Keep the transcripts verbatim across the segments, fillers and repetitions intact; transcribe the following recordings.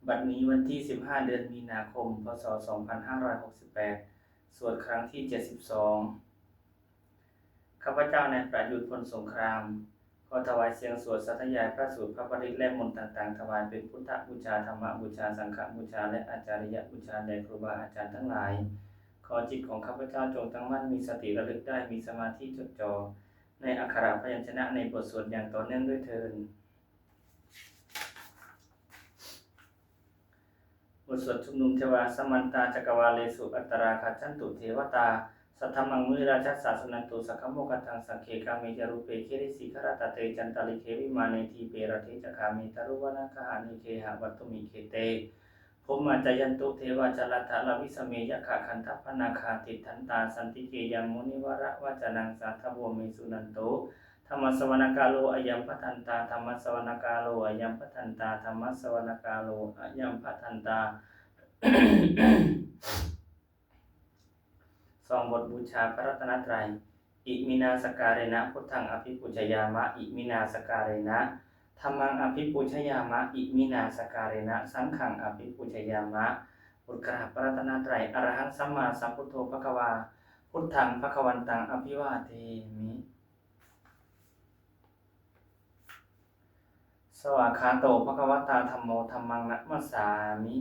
บัดนี้วันที่ สิบห้า เดือนมีนาคม พ.ศ. สองพันห้าร้อยหกสิบแปด สวดครั้งที่ เจ็ดสิบสอง ข้าพเจ้านายประยุทธ์ พลสงคราม ขอถวายเสียงสวดสาธยายพระสูตรพระปริตรและมนต์ต่างๆ ถวายเป็นพุทธบูชา ธรรมบูชา สังฆบูชา และอาจาริยบูชาแด่ครูบาอาจารย์ทั้งหลาย ขอจิตของข้าพเจ้าจงตั้งมั่น มีสติระลึกได้ มีสมาธิจดจ่อในอักขระพยัญชนะในบทสวดอย่างต่อเนื่องด้วยเทอญ บทสวดชุมนุมเทวา Samantā cakkavāḷesu atrāgacchantu devatā, saddhammaṃ munirājassa suṇantu saggamokkhadaṃ. Sagge kāme ca rūpe girisikharataṭe cantalikkhe vimāne, dīpe raṭṭhe ca gāme taruvanagahane gehavatthumhi khette, bhummā cāyantu devā jalathalavisame yakkhagandhabbanāgā, tiṭṭhantā santike yaṃ munivaravacanaṃ sādhavo me suṇantu. Dhammassavanakālo ayambhadantā. Dhammassavanakālo ayambhadantā. Dhammassavanakālo ayambhadantā. สอง บทบูชาพระรัตนตรัย Iminā sakkārena buddhaṃ abhipūjayāma. Iminā sakkārena dhammaṃ abhipūjayāma. Iminā sakkārena saṅghaṃ abhipūjayāma. บทกราบพระรัตนตรัย Arahaṃ sammāsambuddho bhagavā, buddhaṃ bhagavantaṃ abhivādemi. Svākkhāto bhagavatā dhammo, dhammaṃ namassāmi.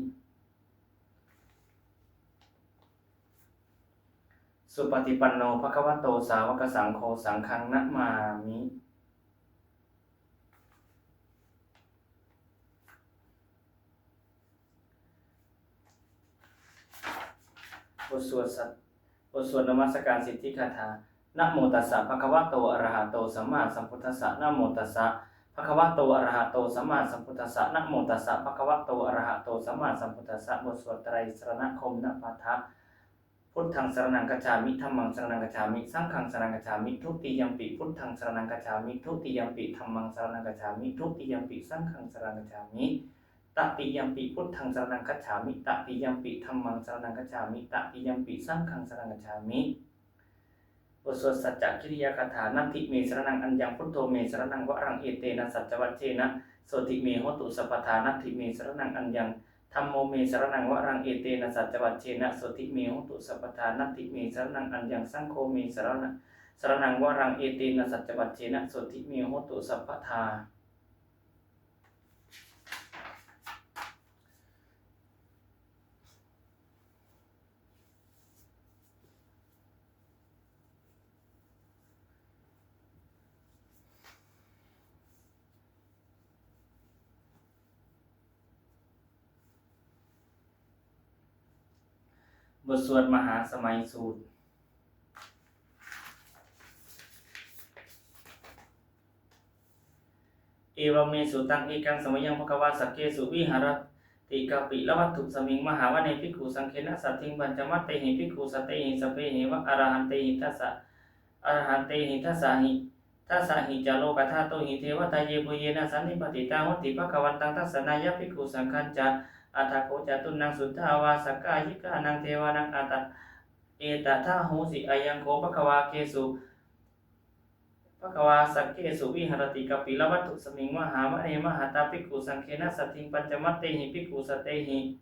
Supaṭipanno bhagavato sāvakasaṅgho, saṅghaṃ namāmi. บทสวดสัต บทสวดนมัสการสิทธิคาถา Namo tassa bhagavato arahato sammāsambuddhassa. Namo tassa bhagavato arahato sammāsambuddhassa. Namo tassa bhagavato arahato sammāsambuddhassa. บทสวดไตรสรณคมนปาฐะ Buddhaṃ saraṇaṃ gacchāmi. Dhammaṃ saraṇaṃ gacchāmi. Saṅghaṃ saraṇaṃ gacchāmi. Dutiyampi buddhaṃ saraṇaṃ gacchāmi. Dutiyampi dhammaṃ saraṇaṃ gacchāmi. Dutiyampi saṅghaṃ saraṇaṃ gacchāmi. Tatiyampi buddhaṃ saraṇaṃ gacchāmi. Tatiyampi dhammaṃ saraṇaṃ gacchāmi. Tatiyampi saṅghaṃ saraṇaṃ gacchāmi. บทสวดสัจจกิริยาคาถา Natthi me saraṇaṃ aññaṃ, buddho me saraṇaṃ varaṃ, etena saccavajjena sotthi me hotu sabbadā. Natthi me saraṇaṃ aññaṃ, dhammo me saraṇaṃ varaṃ, etena saccavajjena sotthi me hotu sabbadā. Natthi me saraṇaṃ aññaṃ, saṅgho me saraṇa-, saraṇaṃ varaṃ, etena saccavajjena sotthi me hotu sabbadā. บทสวดมหาสมัยสูตร Evaṃ me sutaṃ. Ekaṃ samayaṃ bhagavā sakkesu viharati kapilavatthusmiṃ mahāvane bhikkhusaṅghena saddhiṃ pañcamattehi bhikkhusatehi sabbeheva arahantehi dasa, arahantehi dasahi, dasahi ca lokadhātūhi devatā yebhuyyena sannipatitā honti bhagavantaṃ dassanāya bhikkhusaṅghañca. Atha kho catunnaṃ suddhāvāsakāyikānaṃ devānaṃ eta, etadāhusi: Ayaṃ kho bhagavā kesu, bhagavā sakkesu viharati kapilavatthusmiṃ mahāvane mahatā bhikkhusaṅghena saddhiṃ pañcamattehi bhikkhusatehi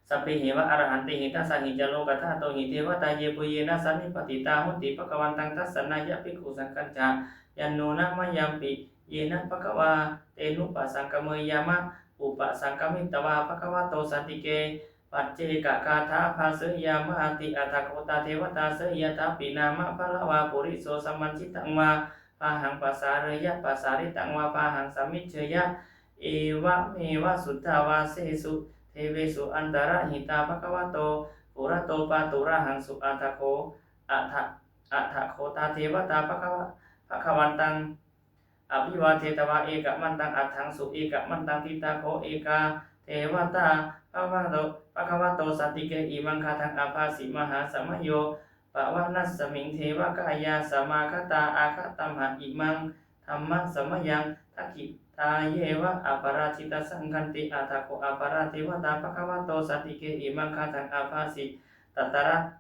sabbeheva arahantehi dasahi ca lokadhātūhi devatā yebhuyyena sannipatitā honti bhagavantaṃ dassanāya bhikkhusaṅghañca. Yannūna mayampi yena bhagavā tenupasaṅkameyyāma, upasaṅkamitvā bhagavato santike paccekagāthā bhāseyyāmāti. Atha kho tā devatā seyyathāpi nāma balavā puriso sammiñjitaṃ vā bāhaṃ pasāreyya, pasāritaṃ vā bāhaṃ sammiñjeyya, evameva suddhāvāsesu devesu antarahitā bhagavato purato pāturahaṃsu. Atha kho, atha, atha kho tā devatā bhagava-, bhagavantaṃ abhivādetvā ekamantaṃ aṭṭhaṃsu. Ekamantaṃ ṭhitā kho ekā devatā bhagavato, bhagavato santike imaṃ gāthaṃ abhāsi: Mahāsamayo pavanasmiṃ, devakāyā samāgatā, āgatamha imaṃ dhammasamayaṃ, dakkhitāyeva aparājitasaṅghanti. Atha kho aparā devatā bhagavato santike imaṃ gāthaṃ abhāsi: Tatra,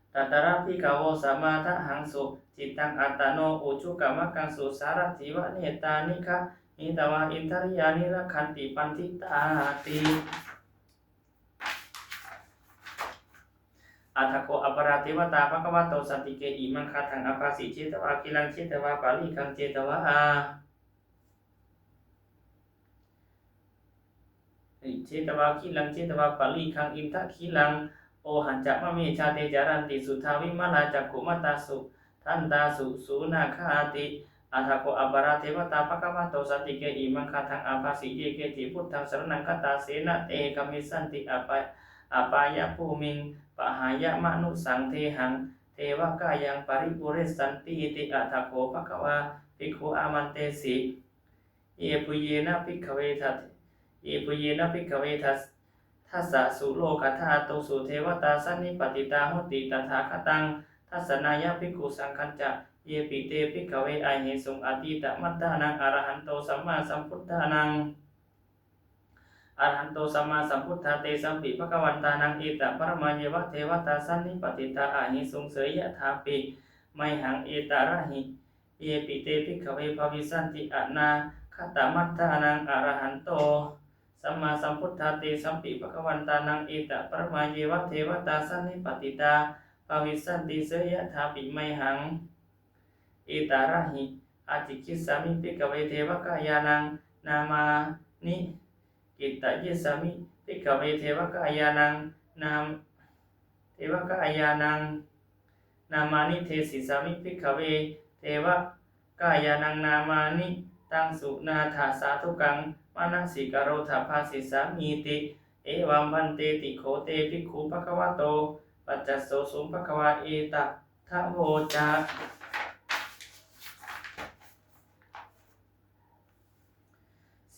tatra bhikkhavo samādahaṃsu, cittaṃ attano ujukamakaṃsu, sārathīva nettāni ga hitvā indriyāni rakkhanti paṇḍitāti. Atha kho aparā devatā bhagavato santike imaṃ gāthaṃ abhāsi: Chetvā khīlaṃ chetvā palighaṃ chetvā, chetvā khīlaṃ chetvā palighaṃ indakhīlaṃ ohaccamanejā, te caranti suddhā vimalā cakkhumatā sudantā susunāgāti. Atha kho aparā devatā bhagavato santike imaṃ gāthaṃ abhāsi: Ye keci buddhaṃ saraṇaṃ gatāse, na te gamissanti apā- apāyabhūmiṃ, pahāya mānusaṃ dehaṃ devakāyaṃ paripūressantīti. Atha kho bhagavā bhikkhū āmantesi: Yebhuyyena bhikkhave dat- yebhuyyena bhikkhave das- dasasu lokadhātūsu devatā sannipatitā honti tathāgataṃ dassanāya bhikkhusaṅghañca. Yepi te bhikkhave ahesuṃ atītamaddhānaṃ arahanto sammāsambuddhānaṃ arahanto sammāsambuddhā, tesampi bhagavantānaṃ etaparamāyeva devatā sannipatitā ahesuṃ, seyyathāpi mayhaṃ etarahi. Yepi te bhikkhave bhavissanti anāgatamaddhānaṃ arahanto sammāsambuddhā, tesampi bhagavantānaṃ etaparamāyeva devatā sannipatitā bhavissanti, seyyathāpi mayhaṃ etarahi. Ācikkhissāmi bhikkhave devakāyānaṃ nāmāni, kittayissāmi bhikkhave devakāyānaṃ nām- devakāyānaṃ nāmāni, desissāmi bhikkhave devakāyānaṃ nāmāni, taṃ suṇātha sādhukaṃ manasikarotha bhāsissāmīti. Evaṃ bhanteti kho te bhikkhū bhagavato paccassosuṃ. Bhagavā etadavoca: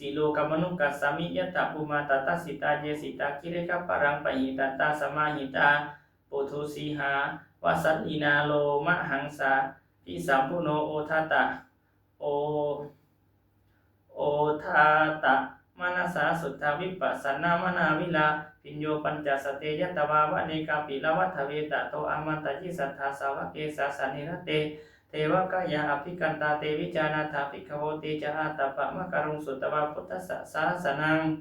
Silokamanukassāmi, yattha bhummā tadassitā; ye sitā girigabbharaṃ, pahitattā samāhitā. Puthū sīhāva sallīnā, lomahaṃsābhisambhuno; odāta o- odātamanasā suddhā, vippasannamanāvilā. Bhiyyo pañcasate ñatvā, vane kāpilavatthave; tato āmantayi satthā, sāvake sāsane rate. Devakāyā abhikkantā, te vijānātha bhikkhavo. Te ca ātappamakaruṃ, sutvā buddhassa sāsanaṃ;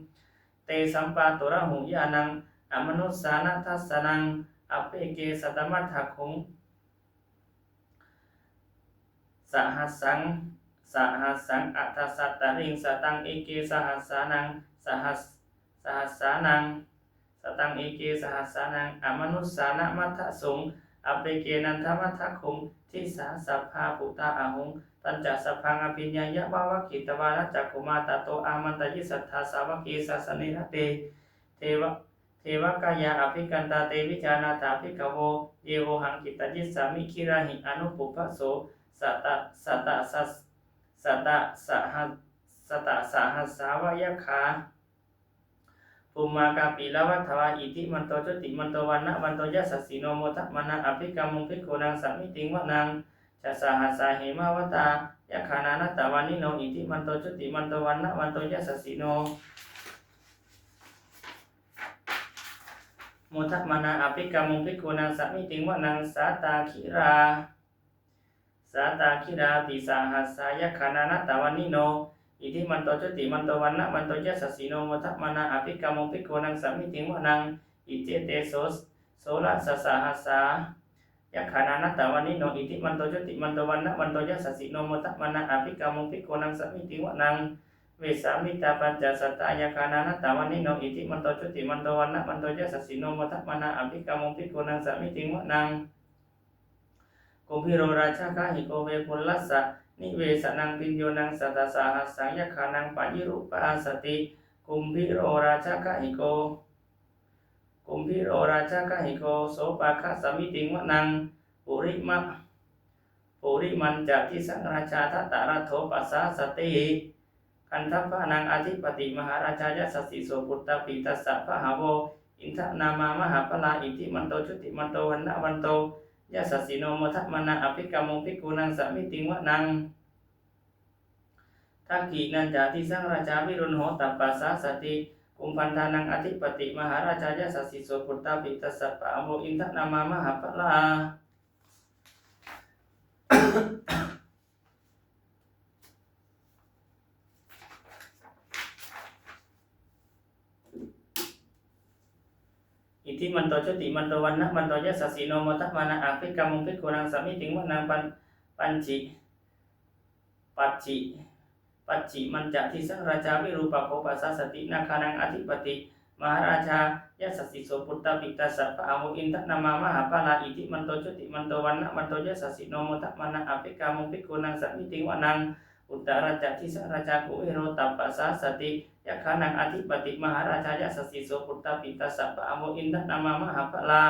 tesampāturahu ñāṇaṃ, amanussāna dassanaṃ. Appeke satamaddakkhuṃ, sahassaṃ sahassaṃ atha sattariṃ; sataṃ eke sahassānaṃ, sahas- sahassānaṃ sataṃ eke sahassānaṃ, amanussānamaddasuṃ. Appekenantamaddakkhuṃ, disā sabbā phuṭā ahuṃ; tañca sabbaṃ abhiññāya, vavakkhitvāna cakkhumā; tato āmantayi satthā, sāvake sāsane rate. Deva- devakāyā abhikkantā, te vijānātha bhikkhavo; ye vohaṃ kittayissāmi, girāhi anupubbaso. Sata- sata- sas- sata- saha- satasahassā va yakkhā, bhummā kāpilavatthavā; iddhimanto jutimanto, vaṇṇavanto yasassino; modamānā abhikkāmuṃ, bhikkhūnaṃ samitiṃ vanaṃ. Chasahassā hemavatā, yakkhā nānattavaṇṇino; iddhimanto jutimanto, vaṇṇavanto yasassino; modamānā abhikkāmuṃ, bhikkhūnaṃ samitiṃ vanaṃ. Sātāgirā sātāgirā tisahassā, yakkhā nānattavaṇṇino; iddhimanto jutimanto, vaṇṇavanto yasassino; modamānā abhikkāmuṃ, bhikkhūnaṃ samitiṃ vanaṃ. Iccete so- soḷasasahassā, yakkhā nānattavaṇṇino; iddhimanto jutimanto, vaṇṇavanto yasassino; modamānā abhikkāmuṃ, bhikkhūnaṃ samitiṃ vanaṃ. Vessāmittā pañcasatā, yakkhā nānattavaṇṇino; iddhimanto jutimanto, vaṇṇavanto yasassino; modamānā abhikkāmuṃ, bhikkhūnaṃ samitiṃ vanaṃ. Kumbhīro rājagahiko, vepullassa nivesanaṃ; bhiyyo naṃ satasahassaṃ, yakkhānaṃ payirupāsati; kumbhīro rājagahiko, kumbhīro rājagahiko, sopāga samitiṃ vanaṃ. Purima- purimañca disaṃ rājā, dhataraṭṭho pasāsati; gandhabbānaṃ ādhipati, mahārājā yasassi so. Puttāpi tassa bahavo, indanāmā mahabbalā; iddhimanto jutimanto, vaṇṇavanto yasassino; modamānā abhikkāmuṃ, bhikkhūnaṃ samitiṃ vanaṃ. Dakkhiṇañca disaṃ rājā, virūḷho tappasāsati; kumbhaṇḍānaṃ ādhipati, mahārājā yasassi so. Puttāpi tassa bahavo, indanāmā mahabbalā; Iddhimanto jutimanto vaṇṇavanto yasassino modamānā abhikkāmuṃ bhikkhūnaṃ samitiṃ vanaṃ. Pan- pañci- pacci- pacchimañca disaṃ rājā virūpakkho pasāsati nāgānaṃ ādhipati mahārājā yasassi so. Puttāpi tassa bahavo indanāmā mahabbalā iddhimanto jutimanto vaṇṇavanto yasassino modamānā abhikkāmuṃ bhikkhūnaṃ samitiṃ vanaṃ. Uttarañca disaṃ rājā kuvero taṃ pasāsati yakkhānaṃ ādhipati mahārājā yasassi so. Puttāpi tassa bahavo indanāmā mahabbalā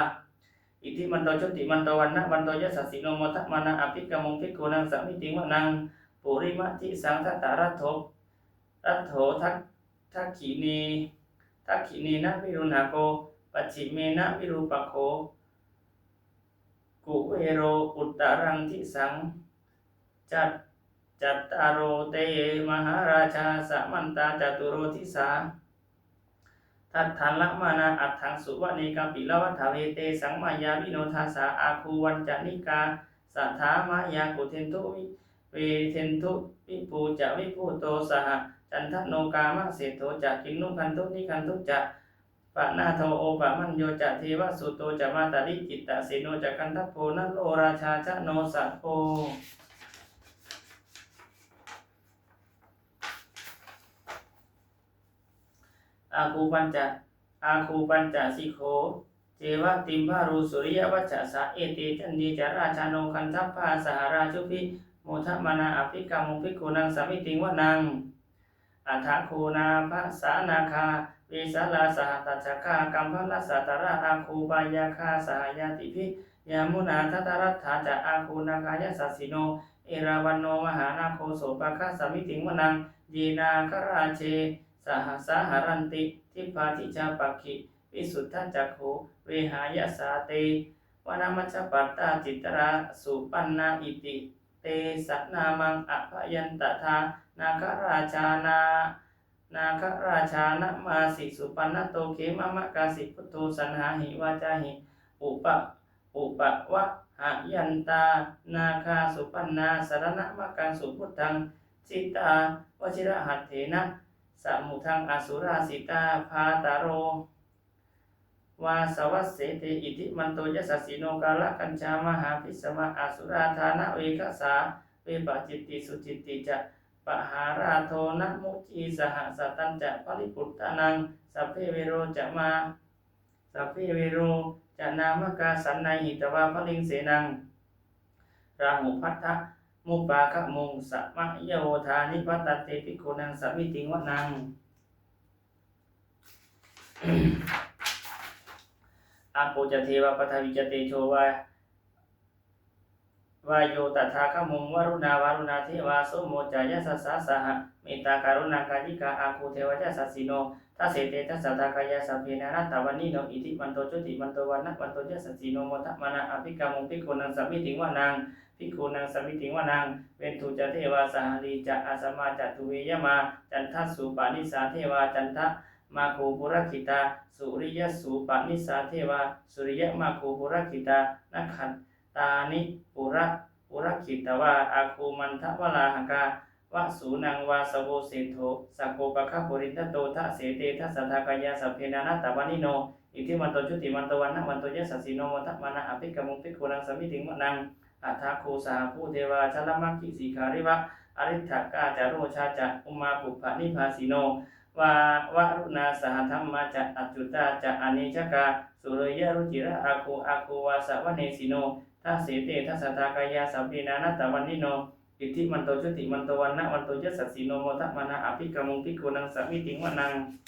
iddhimanto jutimanto vaṇṇavanto yasassino modamānā abhikkāmuṃ bhikkhūnaṃ samitiṃ vanaṃ. Purimadisaṃ dhataraṭṭho raṭṭho dak- dakkhiṇe- dakkhiṇena virūḷhako pacchimena virūpakkho kuvero uttaraṃ disaṃ. Cat- cattāro te mahārājā samantā caturo disā daddallamānā aṭṭhaṃsu vane kāpilavatthave. Tesaṃ māyāvino dāsā āgū vañcanikā saṭhā māyā kuṭeṇḍu vi- veṭeṇḍu viṭū ca viṭuṭo saha candano kāmaseṭṭho ca kinnughaṇḍu nighaṇḍu ca panādo opamañño ca devasūto ca mātali cittaseno ca gandhabbo naḷorājā janosabho āgū pañca- āgū pañcasikho ceva timbarū suriyavacchasā ete caññe ca rājāno gandhabbā saha rājubhi modamānā abhikkāmuṃ bhikkhūnaṃ samitiṃ vanaṃ. Athāgū nābhasā nāgā vesālā sahatacchakā kambalassatarā āgū pāyāgā saha ñātibhi yāmunā dhataraṭṭhā ca āgū nāgā yasassino erāvaṇo mahānāgo sopāga samitiṃ vanaṃ. Ye nāgarāje sahasā haranti dibbā dijā pakkhi visuddhacakkhū vehāyasā te vanamajjhapattā citrā supaṇṇā iti tesa nāmaṃ. Abhayantadā nāgarājāna nāgarājānamāsi supaṇṇato khemamakāsi buddho saṇhāhi vācāhi upa upavhayantā nāgā supaṇṇā saraṇamakaṃsu buddhaṃ jitā vajirahatthena samuddaṃ asurā sitā. Bhātaro vāsavassete iddhimanto yasassino kālakañjā mahābhismā asurā dānaveghasā vepacitti sucitti ca pahārādo namucī saha satañca baliputtānaṃ sabbe vero ca mā sabbe vero ca māmakā sannayhitvā baliṃ senaṃ rāhubhaddamupāgamuṃ samayodāni bhaddante bhikkhūnaṃ samitiṃ vanaṃ. Āpo ca devā paṭhavī ca tejo vā vāyo tadāgamuṃ varuṇā vāruṇā devā somo ca yasasā saha mettākaruṇākāyikā āgū devā yasassino. Dasete dasadhā kāyā sabbe nānattavaṇṇino iddhimanto jutimanto vaṇṇavanto yasassino modamānā abhikkāmuṃ bhikkhūnaṃ samitiṃ vanaṃ. Bhikkhūnaṃ samitiṃ vanaṃ. Veṇḍū ca devā sahalī ca asamā ca duve yamā candassūpanisā devā candamāgū purakkhitā suriyassūpanisā devā suriyamāgū purakkhitā nakkhattāni pura purakkhitā āgū mandavalāhakā vasūnaṃ vāsavo seṭṭho sakkopāga purindado. Dasete dasadhā kāyā sabbe nānattavaṇṇino iddhimanto jutimanto vaṇṇavanto yasassino modamānā abhikkāmuṃ bhikkhūnaṃ samitiṃ vanaṃ. Athāgū sahabhū devā jalamaggisikhāriva ariṭṭhakā ca rojā ca ummāpupphanibhāsino vā varuṇā sahadhammā ca accutā ca anejakā sūleyyarucirā āgū āgū vāsavanesino. Dasete dasadhā kāyā sabbe nānattavaṇṇino iddhimanto jutimanto vaṇṇavanto yasassino modamānā abhikkāmuṃ bhikkhūnaṃ samitiṃ vanaṃ.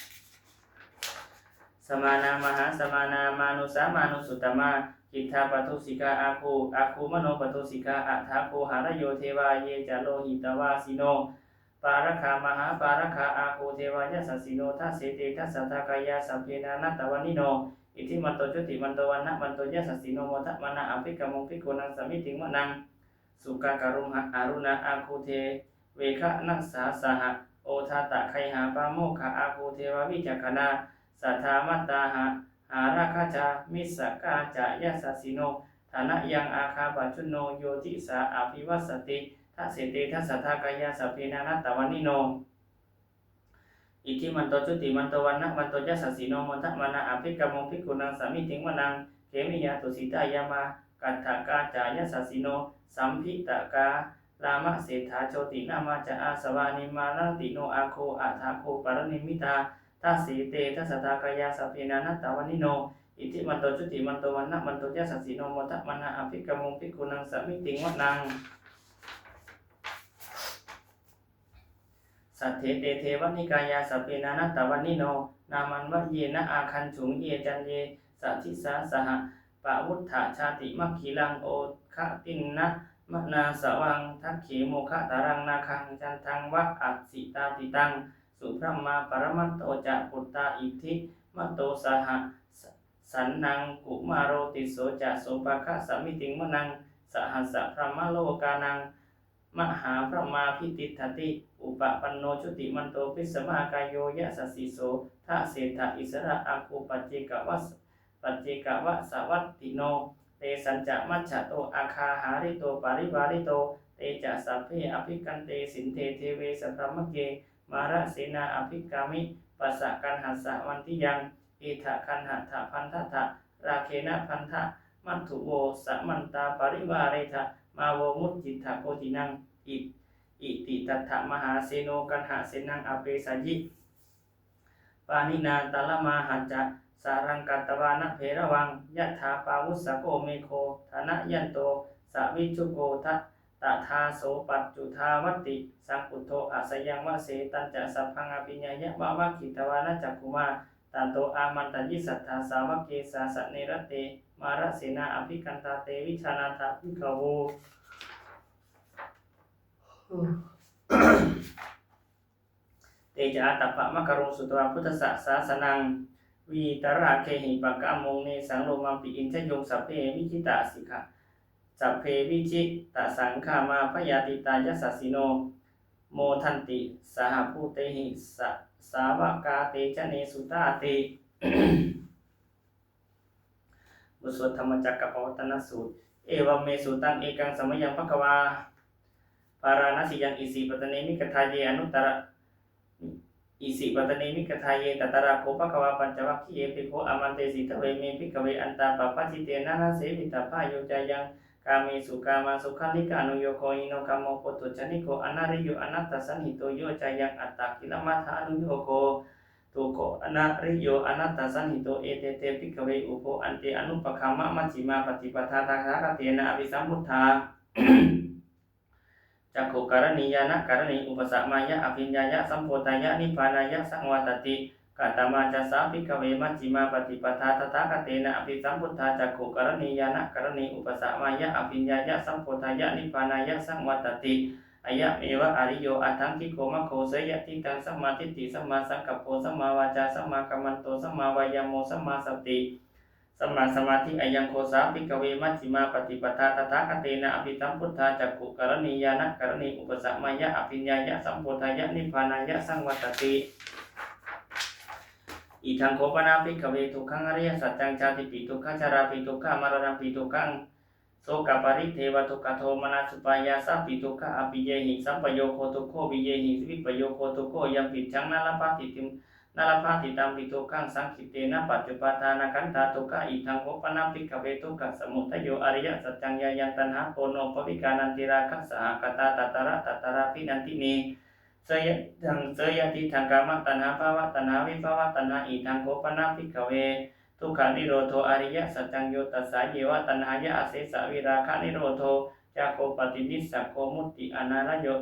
Samānā mahāsamānā mānusā mānusuttamā khiḍḍāpadūsikā āgū āgū manopadūsikā athāgū harayo devā ye ca lohitavāsino pāragā mahāpāragā āgū devā yasassino. Dasete dasadhā kāyā sabbe nānattavaṇṇino iddhimanto jutimanto vaṇṇavanto yasassino modamānā abhikkāmuṃ bhikkhūnaṃ samitiṃ vanaṃ. Sukkā karumhā aruṇā āgū deveghanasā saha odātagayhā pāmokkhā āgū devā vicakkhaṇā sadāmattā hāragajā missakā ca yasassino. Thanayaṃ āgā pajjunno yo disā abhivassati. Dasete dasadhā kāyā sabbe nānattavaṇṇino Iddhimanto jutimanto vaṇṇavanto yasassino modamānā abhikkāmuṃ bhikkhūnaṃ samitiṃ vanaṃ. Khemiyā tusitā yāmā kaṭṭhakā ca yasassino lambitakā lāmaseṭṭhā jotināmā ca āsavā nimmānaratino āguṃ athāguṃ paranimmitā. Dasete dasadhā kāyā sabbe nānattavaṇṇino iddhimanto jutimanto vaṇṇavanto yasassino modamānā abhikkāmuṃ bhikkhūnaṃ samitiṃ vanaṃ. Saṭṭhete devanikāyā sabbe nānattavaṇṇino nāmanvayena āgañchuṃ ye caññe sadisā saha. Pavutthajātimakhilaṃ oghatiṇṇamanāsavaṃ dakkhemoghataraṃ nāgaṃ candaṃva asitātitaṃ. Subrahmā paramatto ca puttā iddhimato saha sanaṅkumāro tisso ca sopāga samitiṃ vanaṃ. Sahassabrahmalokānaṃ mahābrahmābhitiṭṭhati upapanno jutimanto bhismākāyo yasassi so. Dasettha issarā āguṃ paccekavas paccekavasavattino. Tesañca majjhato āga hārito parivārito te ca sabbe abhikkante sinde deve sabrahmake. Mārasenā abhikkāmi passa kaṇhassa mandiyaṃ. Idha gaṇhatha bandhatha rāgena bandhamatthu vo samantā parivāretha mā vo muñcittha koci naṃ. Iti tattha mahāseno kaṇhasenaṃ apesayi. Pāṇinā talamāhacca saraṃ katvāna bheravaṃ. Yathā pāvussako megho thanayanto savijjuko tha tadā so paccudāvatti saṅkuddho asayaṃvase. Tañca sabbaṃ abhiññāya vavakkhitvāna cakkhumā tato āmantayi satthā sāvake sāsane rate. Mārasenā abhikkantā te vijānātha bhikkhavo. Te ca ātappamakaruṃ sutvā buddhassa sāsanaṃ vītarāgehi pakkāmuṃ nesaṃ lomampi iñjayuṃ. Sabbe vijitasaṅgā sabbe vijitasaṅgāmā bhayātītā yasassino modanti saha bhūtehi sa sāvakā te janesutāti. บทสวดธรรมจักรกัปปวัตตนสูตร Evaṃ me sutaṃ. Ekaṃ samayaṃ bhagavā bārāṇasiyaṃ isipatane migadāye anuttara isipatane migadāye. Tatra kho bhagavā pañcavaggiye bhikkhū āmantesi. Dveme bhikkhave antā pabbajitena na sevitabbā. Yo cāyaṃ kāmesu kāmasukhallikānuyogo hīno gammo pothujjaniko anariyo anatthasañhito, yo cāyaṃ attakilamathānuyogo dukkho anariyo anatthasañhito, ete te bhikkhave ubho ante anupagamma majjhimā paṭipadā tathāgatena abhisambuddhā cakkhukaraṇī ñāṇakaraṇī upasamāya abhiññāya sambodhāya nibbānāya saṃvattati. Katamā ca sā bhikkhave majjhimā paṭipadā tathāgatena abhisambuddhā cakkhukaraṇī ñāṇakaraṇī upasamāya abhiññāya sambodhāya nibbānāya saṃvattati? Ayameva ariyo aṭṭhaṅgiko maggo, seyyathīdaṃ, sammādiṭṭhi sammāsaṅkappo sammāvācā sammākammanto sammāvāyāmo sammāsati sammāsamādhi. Ayaṃ kho sā bhikkhave majjhimā paṭipadā tathāgatena abhisambuddhā cakkhukaraṇī ñāṇakaraṇī upasamāya abhiññāya sambodhāya nibbānāya saṃvattati. Idaṃ kho pana bhikkhave dukkhaṃ ariyasaccaṃ: jātipi dukkhā, jarāpi dukkhā, maraṇampi dukkhaṃ, sokaparidevadukkhadomanassupāyāsāpi dukkhā, appiyehi sampayogo dukkho, vippayogo dukkho, yampicchaṃ na labhati tam-, na labhati tampi dukkhaṃ, saṅkhittena pañcupādānakkhandhā dukkhā. Idaṃ kho pana bhikkhave dukkhasamudayo ariyasaccaṃ: yāyaṃ taṇhā ponobbhavikā nandirāgasahagatā tatra tatrābhinandinī, seyyathīdaṃ, seyyathīdaṃ kāmataṇhā bhavataṇhā vibhavataṇhā. Idaṃ kho pana bhikkhave dukkhanirodho ariyasaccaṃ: yo tassāyeva taṇhāya asesavirāganirodho cāgo paṭinissaggo mutti anālayo.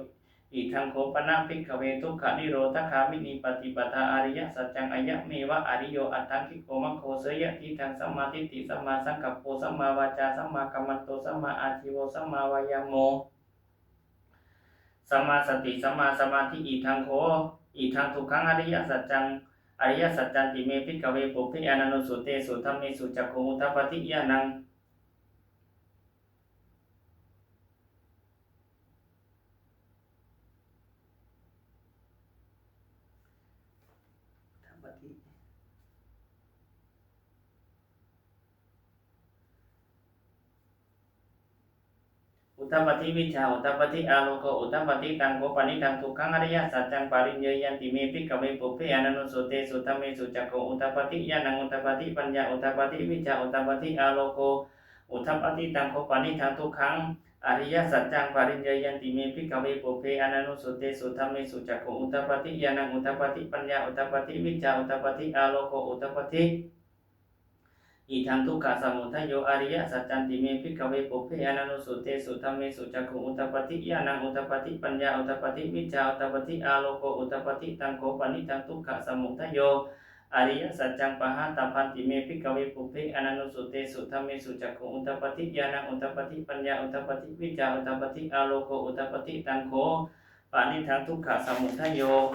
Idaṃ kho pana bhikkhave dukkhanirodhagāminī paṭipadā ariyasaccaṃ: ayameva ariyo aṭṭhaṅgiko maggo, seyyathīdaṃ, sammādiṭṭhi sammāsaṅkappo sammāvācā sammākammanto sammāājīvo sammāvāyāmo sammāsati sammāsamādhi. Idaṃ kho, idaṃ dukkhaṃ ariyasaccaṃ, ariyasaccanti me bhikkhave pubbe ananussutesu dhammesu cakkhuṃ udapādi ñāṇaṃ. udapādi vijjā udapādi āloko udapādi. Taṃ kho panidaṃ dukkhaṃ ariyasaccaṃ pariññeyyanti me bhikkhave pubbe ananussutesu dhammesu cakkhuṃ udapādi ñāṇaṃ udapādi paññā udapādi vijjā udapādi āloko udapādi. Taṃ kho panidaṃ dukkhaṃ ariyasaccaṃ pariññeyyanti me bhikkhave pubbe ananussutesu dhammesu cakkhuṃ udapādi ñāṇaṃ udapādi paññā udapādi vijjā udapādi āloko udapādi. Idaṃ dukkhasamudayo ariyasaccanti me bhikkhave pubbe ananussutesu dhammesu cakkhuṃ udapādi ñāṇaṃ udapādi paññā udapādi vijjā udapādi āloko udapādi. Taṃ kho panidaṃ dukkhasamudayo ariyasaccaṃ pahātabbanti me bhikkhave pubbe ananussutesu dhammesu cakkhuṃ udapādi ñāṇaṃ udapādi paññā udapādi vijjā udapādi āloko udapādi. Taṃ kho panidaṃ dukkhasamudayo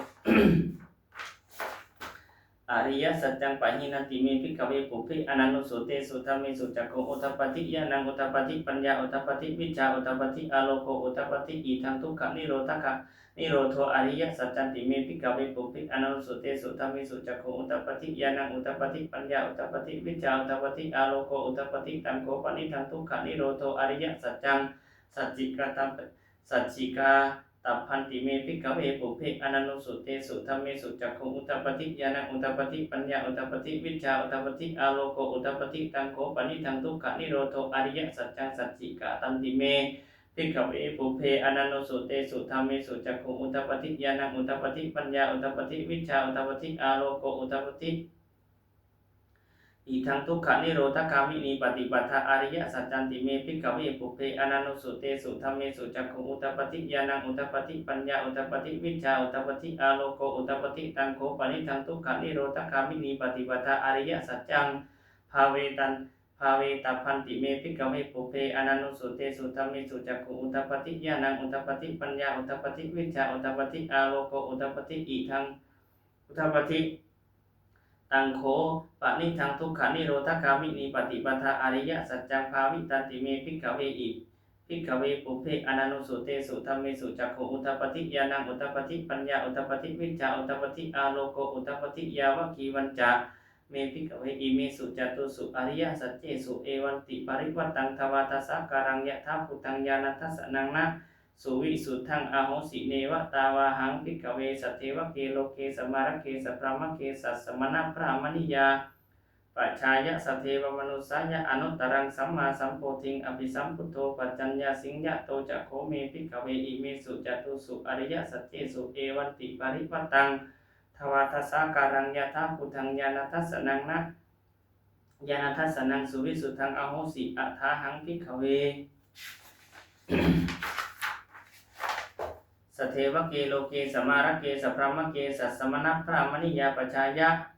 ariyasaccaṃ pahīnanti me bhikkhave pubbe ananussutesu dhammesu cakkhuṃ udapādi ñāṇaṃ udapādi paññā udapādi vijjā udapādi āloko udapādi. Idaṃ dukkhanirodhaka nirodho ariyasaccanti me bhikkhave pubbe ananussutesu dhammesu cakkhuṃ udapādi ñāṇaṃ udapādi paññā udapādi vijjā udapādi āloko udapādi. Taṃ kho panidaṃ dukkhanirodho ariyasaccaṃ sacchikāta sacchikātabbanti me bhikkhave pubbe ananussutesu dhammesu cakkhuṃ udapādi ñāṇaṃ udapādi paññā udapādi vijjā udapādi āloko udapādi. Taṃ kho panidaṃ dukkhanirodho ariyasaccaṃ sacchikātanti me bhikkhave pubbe ananussutesu dhammesu cakkhuṃ udapādi ñāṇaṃ udapādi paññā udapādi vijjā udapādi āloko udapādi. Idaṃ dukkhanirodhagāminī paṭipadā ariyasaccanti me bhikkhave pubbe ananussutesu dhammesu cakkhuṃ udapādi ñāṇaṃ udapādi paññā udapādi vijjā udapādi āloko udapādi. Taṃ kho panidaṃ dukkhanirodhagāminī paṭipadā ariyasaccaṃ bhāvetan bhāvetabbanti me bhikkhave pubbe ananussutesu dhammesu cakkhuṃ udapādi ñāṇaṃ udapādi paññā udapādi vijjā udapādi āloko udapādi. Idaṃ udapādi. Taṃ kho panidaṃ dukkhanirodhagāminī paṭipadā ariyasaccaṃ bhāvitanti me bhikkhave i bhikkhave pubbe ananussutesu dhammesu cakkhuṃ udapādi ñāṇaṃ udapādi paññā udapādi vijjā udapādi āloko udapādi. Yāvakīvañca me bhikkhave imesu catūsu ariyasaccesu evantiparivaṭṭaṃ dvādasākāraṃ yathābhūtaṃ ñāṇadassanaṃ na suvisuddhaṃ ahosi. Neva tāvāhaṃ bhikkhave sadevake loke samārake sabrahmake sassamaṇabrāhmaṇiyā pajāya sadevamanussāya anuttaraṃ sammāsambodhiṃ abhisambuddho paccaññāsiṃ. Yato ca kho me bhikkhave imesu catūsu ariyasaccesu evantiparivaṭṭaṃ dvādasākāraṃ yathābhūtaṃ ñāṇadassanaṃ na ñāṇadassanaṃ suvisuddhaṃ ahosi. Athāhaṃ bhikkhave sadevake loke samārake sabrahmake sassamaṇabrāhmaṇiyā pajāya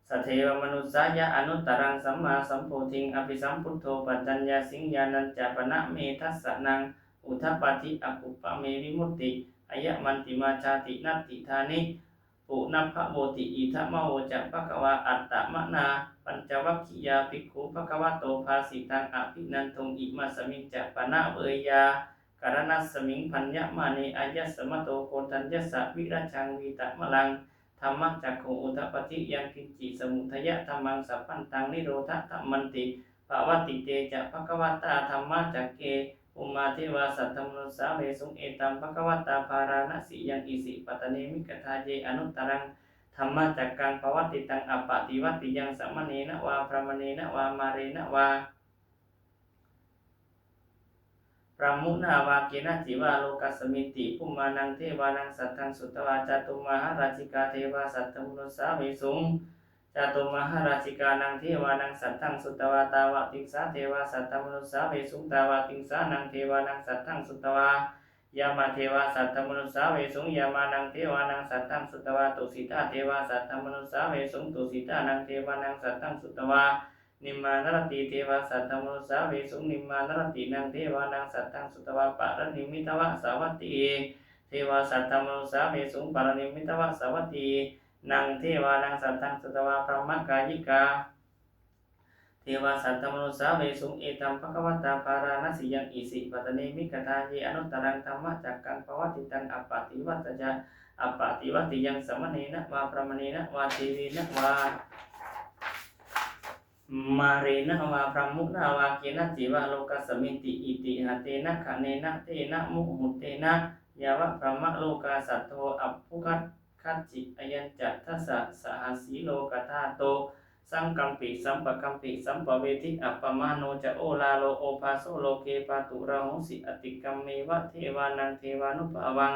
sadevamanussāya anuttaraṃ sammāsambodhiṃ abhisambuddho paccaññāsiṃ. Ñāṇañca pana me dassanaṃ udapādi akuppā me vimutti ayamantimā jāti natthidāni punabbhavoti. Idamavoca bhagavā. Attamanā pañcavaggiyā bhikkhū bhagavato bhāsitaṃ abhinanduṃ. Imasmiñca pana veyyākaraṇasmiṃ bhaññamāne āyasmato Koṇḍaññassa virajaṃ vītamalaṃ dhammacakkhuṃ udapādi yaṅkiñci samudayadhammaṃ sabbantaṃ nirodhadhammanti. Pavattite ca bhagavatā dhammacakke bhummā devā saddamanussāvesuṃ. Etaṃ bhagavatā Bārāṇasiyaṃ Isipatane Migadāye anuttaraṃ dhammacakkaṃ pavattitaṃ appaṭivattiyaṃ samaṇena vā brāhmaṇena vā mārena vā brahmunā vā kenaci vā lokasminti. Bhummānaṃ devānaṃ saddaṃ sutvā cātummahārājikā devā saddamanussāvesuṃ. Cātummahārājikānaṃ devānaṃ saddaṃ sutvā tāvatiṃsā devā saddamanussāvesuṃ. Tāvatiṃsānaṃ devānaṃ saddaṃ sutvā yāmā devā saddamanussāvesuṃ. Yāmānaṃ devānaṃ saddaṃ sutvā tusitā devā saddamanussāvesuṃ. Tusitānaṃ devānaṃ saddaṃ sutvā nimmānaratī devā saddamanussāvesuṃ. Nimmānaratīnaṃ devānaṃ saddaṃ sutvā paranimmitavasavattī devā saddamanussāvesuṃ. Paranimmitavasavattīnaṃ devānaṃ saddaṃ sutvā brahmakāyikā devā saddamanussāvesuṃ. Etaṃ bhagavatā Bārāṇasiyaṃ Isipatane Migadāye anuttaraṃ dhammacakkaṃ pavattitaṃ appaṭivattiyaṃ appaṭivattiyaṃ samaṇena vā brāhmaṇena vā devena vā mārena vā brahmunā vā kenaci va lokasminti. Itiha tena khaṇena tena muhuttena yāva brahmalokā saddo abbhuggacchi. Ayañca dasasahassī lokadhātu saṅkampi sampakampi sampavedhi. Appamāṇo ca oḷāro obhāso loke pāturahosi atikkammeva devānaṃ devānubhāvaṃ.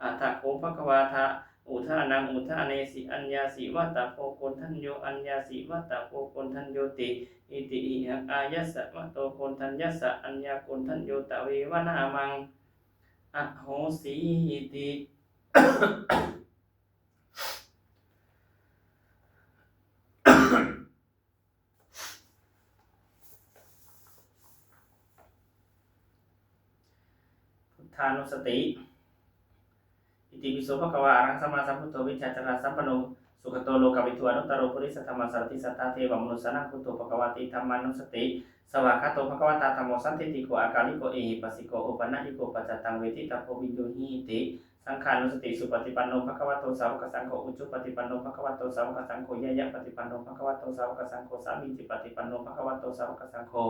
Atha kho bhagavā udānaṃ udānesi: Aññāsi vata bho koṇḍañño, aññāsi vata bho koṇḍaññoti. Itihidaṃ āyasmato koṇḍaññassa aññākoṇḍañño tveva nāmaṃ ahosīti. Buddhānussati. Itipi so bhagavā arahaṃ sammāsambuddho vijjācaraṇasampanno sugato lokavidū anuttaro purisadammasārathi satthā devamanussānaṃ buddho bhagavāti. Dhammānussati. Svākkhāto bhagavatā dhammo sandiṭṭhiko akāliko ehipassiko opanayiko paccattaṃ veditabbo viññūhīti. Saṅghānussati. Supaṭipanno bhagavato sāvakasaṅgho, ujupaṭipanno bhagavato sāvakasaṅgho, ñāyapaṭipanno bhagavato sāvakasaṅgho, sāmīcipaṭipanno bhagavato sāvakasaṅgho,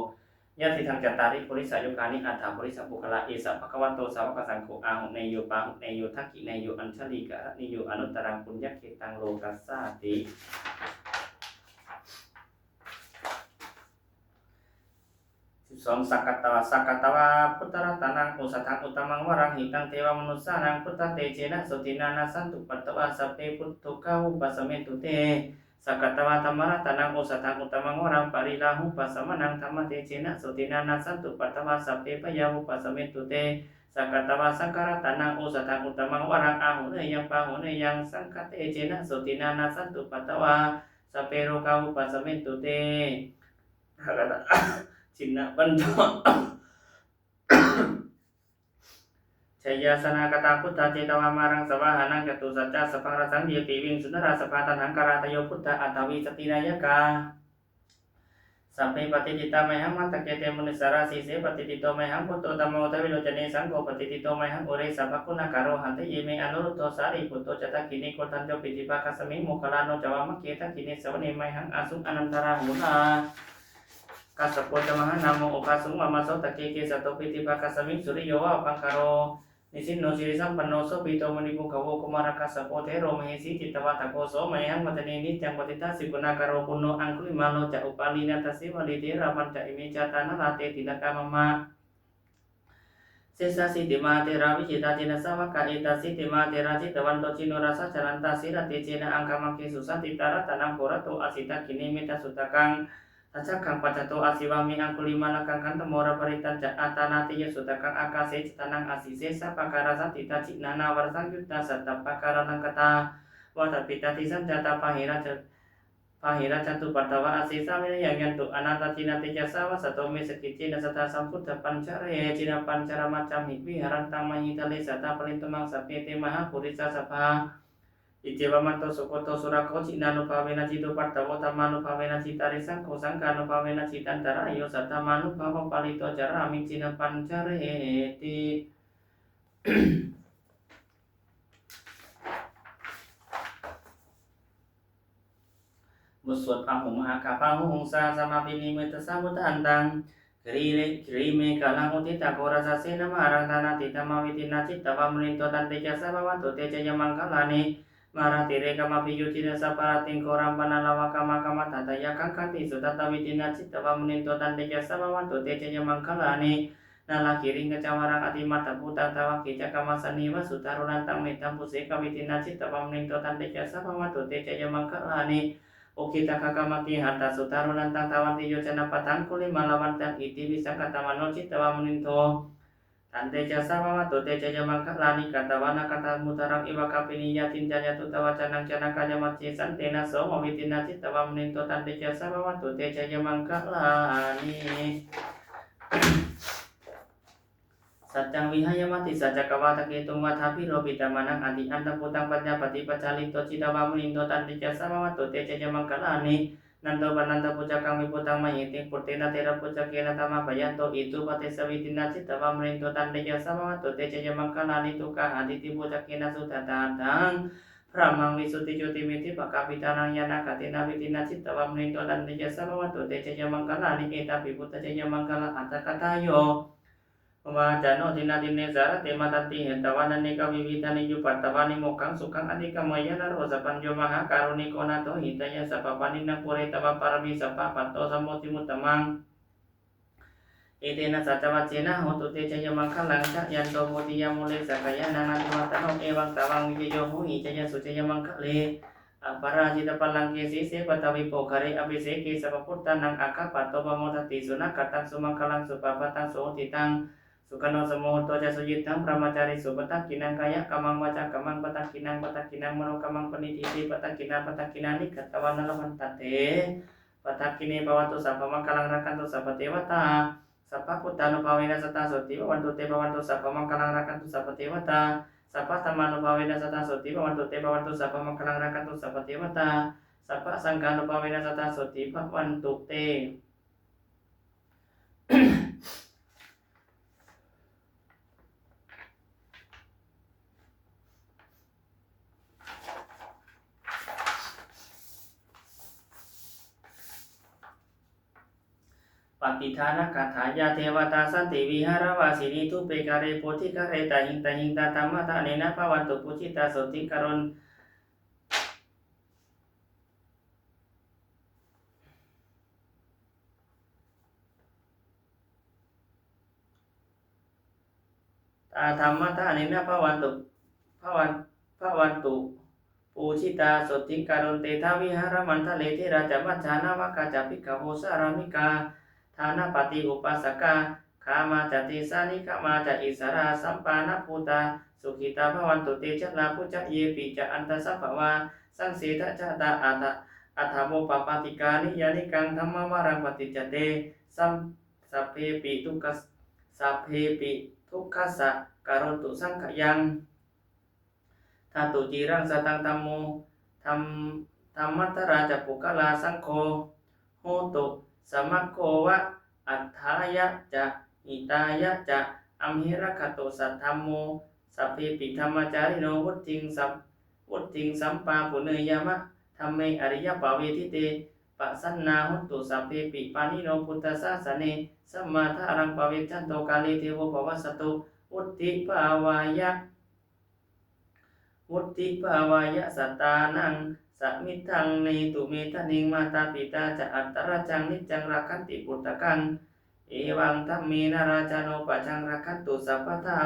yadidaṃ cattāri purisayugāni aṭṭha purisapuggalā, esa bhagavato sāvakasaṅgho āhuneyyo pāhuneyyo dakkhiṇeyyo añjalikaraṇīyo anuttaraṃ puññakkhettaṃ lokassāti. สิบสอง Sakkatvā, sakkatvā buddharatanaṃ osathaṃ uttamaṃ varaṃ hitaṃ devamanussānaṃ buddhatejena sotthinā nassantupaddavā sabbe dukkhā vūpasamentu te. Sakkatvā dhammaratanaṃ osathaṃ uttamaṃ varaṃ pariḷāhūpasamanaṃ dhammatejena sotthinā nassantupaddavā sabbe bhayā vūpasamentu te. Sakkatvā saṅgharatanaṃ osathaṃ uttamaṃ varaṃ āhuneyyaṃ pāhuneyyaṃ saṅghatejena sotthinā nassantupaddavā sabbe rogā vūpasamentu te. Sakkatvā jinapañjara jayāsanāgatā buddhā jetvā māraṃ savāhanaṃ catusaccāsabhaṃ rasaṃ ye piviṃsu narāsabhā. Taṇhaṅkarādayo buddhā aṭṭhavīsati nāyakā sabbe patiṭṭhitā mayhaṃ matthake te munissarā. Sīse patiṭṭhito mayhaṃ buddho dhammo dvilocane saṅgho patiṭṭhito mayhaṃ ure sabbaguṇākaro. Handa ye me anuruddho sārīputto ca dakkhiṇe koṇḍañño piṭṭhibhāgasmiṃ moggallāno ca vāmake. Dakkhiṇe savane mayhaṃ āsuṃ ānandarāhulā kassapo ca mahānāmo ubhāsuṃ vāmasotake. Kesato piṭṭhibhāgasmiṃ suriyo va pabhaṅkaro nisinno sirisampanno sobhito munipuṅgavo. Kumārakassapo thero mahesī cittavādako so mayhaṃ vadane niccaṃ patiṭṭhāsi guṇākaro. Puṇṇo aṅgulimālo ca upālī nandasīvalī therā pañca ime jātā nalāṭe tilakā mama. Sesāsīti mahātherā vijitā jinasāvakā. Etāsīti mahātherā jitavanto jinorasā jalantā sīlatejena aṅgamaṅgesu saṇṭhitā. Ratanaṃ purato āsi dakkhiṇe mettasuttakaṃ dhajaggaṃ pacchato āsi vāme aṅgulimālakaṃ. Khandhamoraparittañca āṭānāṭiyasuttakaṃ ākāse chadanaṃ āsi sesā pākārasaṇṭhitā. Jiṇānāvarasaṃyuttā sattappākāralaṅkatā vātapittādisañjātā bāhirajjhattupaddavā asesā vinayaṃ yantu anantajinatejasā. Vasato me sakiccena sadā sambuddhapañjare. Jinapañjaramajjhamhi viharantaṃ mahītale sadā parittaṃ sabbe te mahāpurisāsabhā. Iccevamanto sugutto surakkho, jinānubhāvena jitupaddavo, dhammānubhāvena jitārisaṅgho, saṅghānubhāvena jitantarāyo, saddhammānubhāvapālito carāmi jinapañjareti. บทสวดพาหุงมหากาพาหุง sahassamabhinimmitasāvudhantaṃ, girimekhalaṃ uditaghorasasenamāraṃ, dānādidhammavidhinā jitavā munindo, tantejasā bhavatu te jayamaṅgalāni. Mārātirekamabhiyujjhitasabbarattiṃ, ghorampanāḷavakamakkhamathaddhayakkhaṃ, khantīsudantavidhinā jitavā munindo, tantejasā bhavatu te jayamaṅgalāni. Nāḷāgiriṃ gajavaraṃ atimattabhūtaṃ, dāvaggicakkamasanīva sudāruṇantaṃ, mettambusekavidhinā jitavā munindo, tantejasā bhavatu te jayamaṅgalāni. Ukkhittakhaggam atihatthasudāruṇantaṃ, dhāvantiyojanapathaṅgulimālavantaṃ, iddhībhisaṅkhatamano jitavā munindo, tantejasā bhavatu te jayamaṅgalāni. Katvāna kaṭṭhamudaraṃ iva gabbhinīyā, ciñcāya duṭṭhavacanaṃ janakāyamajjhe, santena somavidhinā jitavā munindo, tantejasā bhavatu te jayamaṅgalāni. Saccaṃ vihāya matisaccakavādaketuṃ, vādābhiropitamanaṃ atiandhabhūtaṃ, paññāpadīpajalito jitavā munindo, tantejasā bhavatu te jayamaṅgalāni. Nandopanandabhujagaṃ vibudhaṃ mahiddhiṃ, puttena therabhujagena damāpayanto, iddhūpadesavidhinā jitavā munindo, tantejasā bhavatu te jayamaṅgalāni. Duggāhadiṭṭhibhujagena sudaṭṭhahatthaṃ, Brahmaṃ visuddhijutimiddhibakābhidhānaṃ ñāṇāgadena vidhinā jitavā munindo taṃ tejasā bhavatu te jayamaṅgalāni. Etāpi buddhajayamaṅgalaaṭṭhagāthā yo vācano dinadine sarate matandī hitvānanekavividhāni cupaddavāni mokkhaṃ sukhaṃ adhigameyya naro sapañño. Mahākāruṇiko nātho hitāya sabbapāṇinaṃ pūretvā pāramī sabbā patto sambodhimuttamaṃ. Etena saccavajjena hotu te jayamaṅgalaṃ. Jayanto bodhiyā mūle sakyānaṃ nandivaḍḍhano evaṃ tvaṃ vijayo hohi jayassu jayamaṅgale. Aparājitapallaṅke sīse paṭhavipokkhare abhiseke sabbabuddhānaṃ aggappatto pamodati. Sunakkhattaṃ sumaṅgalaṃ supabhātaṃ suhuṭṭhitaṃ sukhaṇo sumuhutto ca suyiṭṭhaṃ brahmacārisu padakkhiṇaṃ kāyakammaṃ vācākammaṃ padakkhiṇaṃ padakkhiṇaṃ manokammaṃ paṇidhī te padakkhiṇā padakkhiṇāni katvāna labhantatthe padakkhiṇe. Bhavatu sabbamaṅgalaṃ rakkhantu sabbadevatā sabbabuddhānubhāvena sadā sotthī bhavantu te. Bhavatu sabbamaṅgalaṃ rakkhantu sabbadevatā sabbadhammānubhāvena sadā sotthī bhavantu te. Bhavatu sabbamaṅgalaṃ rakkhantu sabbadevatā sabbasaṅghānubhāvena sadā sotthī bhavantu te. Pattidānagāthā. Yā devatā santi vihāravāsinī thūpe ghare bodhighare tahiṃ tahiṃ tā dhammadānena bhavantu pūjitā sotthiṃ karon tā dhammadānena bhavantu bhavan- bhavantu pūjitā sotthiṃ karontettha vihāramaṇḍale. Therā ca majjhā navakā ca bhikkhavo sārāmikā dānapatī upāsakā gāmā ca desā nigamā ca issarā sappāṇabhūtā sukhitā bhavantu te. Jalābujā yepi ca aṇḍasambhavā saṃsedajātā atha athavopapātikā niyyānikaṃ dhammavaraṃ paṭicca te sam- sabbepi dukkha sabbepi dukkhassa karontu saṅkhayaṃ. Ṭhātu ciraṃ sataṃ dhammo dham- dhammaddharā ca puggalā saṅgho hotu samaggo va atthāya ca hitāya ca. Amhe rakkhatu saddhammo sabbepi dhammacārino vuḍḍhiṃ sab- vuḍḍhiṃ sampāpuṇeyyāma dhamme ariyappavedite. Pasannā hontu sabbepi pāṇino buddhasāsane sammā dhāraṃ pavecchanto kāle devo pavassatu vuḍḍhibhāvāya vuḍḍhibhāvāya sattānaṃ samiddhaṃ netu medaniṃ. Mātā pitā ca atrajaṃ niccaṃ rakkhanti puttakaṃ evaṃ dhammena rājāno pajaṃ rakkhantu sabbadā.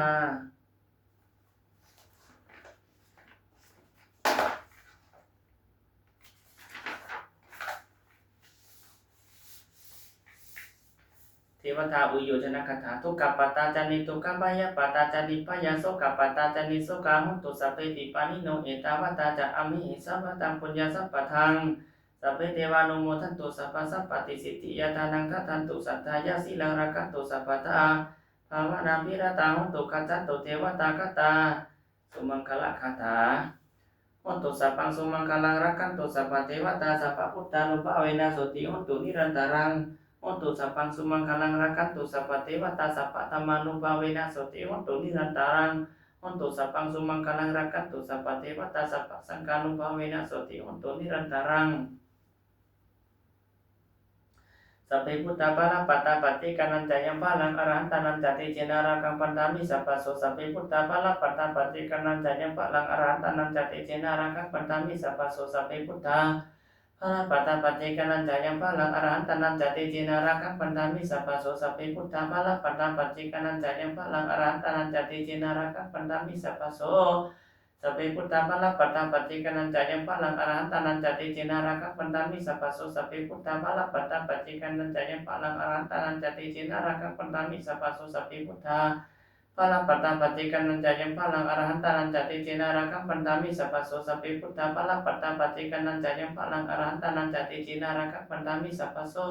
Devatāuyyojanagāthā. Dukkhappattā ca niddukkhā bhayappattā ca nibbhayā sokappattā ca nissokā hontu sabbepi pāṇino. Ettāvatā ca amhehi sambhataṃ puññasampadaṃ sabbe devānumodantu sabbasampattisiddhiyā. Dānaṃ dadantu saddhāya sīlaṃ rakkhantu sabbadā bhāvanābhiratā hontu gacchantu devatāgatā. Sumaṅgalagāthā. Hotu sabbaṃ sumaṅgalaṃ rakkhantu sabbadevatā sabbabuddhānubhāvena sotthī hontu nirantaraṃ. Hotu sabbaṃ sumaṅgalaṃ rakkhantu sabbadevatā sabbadhammānubhāvena sotthī hontu nirantaraṃ. Hotu sabbaṃ sumaṅgalaṃ rakkhantu sabbadevatā sabbasaṅghānubhāvena sotthī hontu nirantaraṃ. Sabbe buddhā balappattā paccekānañca yaṃ balaṃ arahantānañca tejena rakkhaṃ bandhāmi sabbaso. Sabbe buddhā balappattā paccekānañca yaṃ balaṃ arahantānañca tejena rakkhaṃ bandhāmi sabbaso. Sabbe buddhā balappattā paccekānañca yaṃ balaṃ arahantānañca tejena rakkhaṃ bandhāmi sabbaso. Sabbe buddhā balappattā paccekānañca yaṃ balaṃ arahantānañca tejena rakkhaṃ bandhāmi sabbaso. Sabbe buddhā balappattā paccekānañca yaṃ balaṃ arahantānañca tejena rakkhaṃ bandhāmi sabbaso. Sabbe buddhā balappattā paccekānañca yaṃ balaṃ arahantānañca tejena rakkhaṃ bandhāmi sabbaso. Sabbe buddhā balappattā paccekānañca yaṃ balaṃ arahantānañca tejena rakkhaṃ bandhāmi sabbaso. Sabbe buddhā balappattā paccekānañca yaṃ balaṃ arahantānañca tejena rakkhaṃ bandhāmi sabbaso.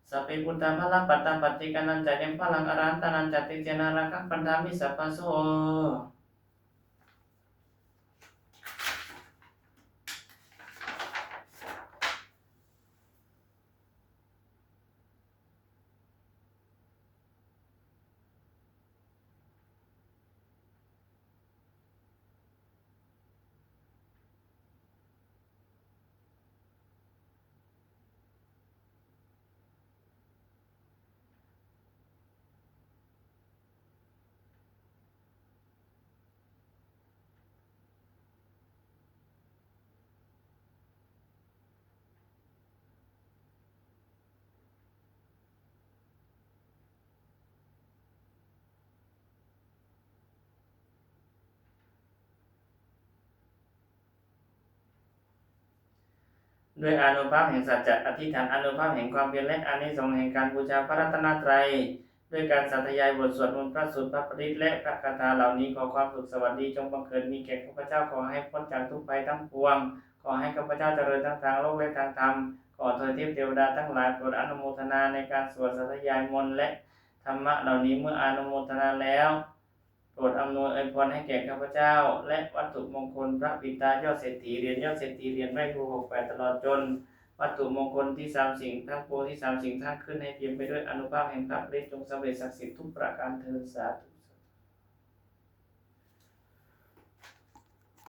Sabbe buddhā balappattā paccekānañca yaṃ balaṃ arahantānañca tejena rakkhaṃ bandhāmi sabbaso. ด้วยอานุภาพแห่งสัจจะอธิษฐาน อานุภาพแห่งความเพียร และอานิสงส์แห่งการบูชาพระรัตนตรัย ด้วยการสาธยายบทสวดมนต์พระสูตรพระปริตรและพระคาถาเหล่านี้ ขอความสุขสวัสดีจงบังเกิดมีแก่ข้าพเจ้า ขอให้พ้นจากทุกข์ภัยทั้งปวง ขอให้ข้าพเจ้าเจริญทั้งทางโลกและทางธรรม ขอทวยเทพเทวดาทั้งหลายโปรดอนุโมทนาในการสวดสาธยายมนต์และธรรมะเหล่านี้ เมื่ออนุโมทนาแล้ว โปรดอำนวยอวยพรให้แก่ข้าพเจ้า และวัตถุมงคลพระปิดตายอดเศรษฐี เหรียญยอดเศรษฐี เหรียญไหว้ครูหกแปด ตลอดจน วัตถุมงคลที่สามสิ่งทั้งปวงที่สามสิ่งทั้งขึ้น ให้เปี่ยมไปด้วยอานุภาพแห่งพระปริตร จงสำเร็จศักดิ์สิทธิ์ทุกประการเทอญ สาธุ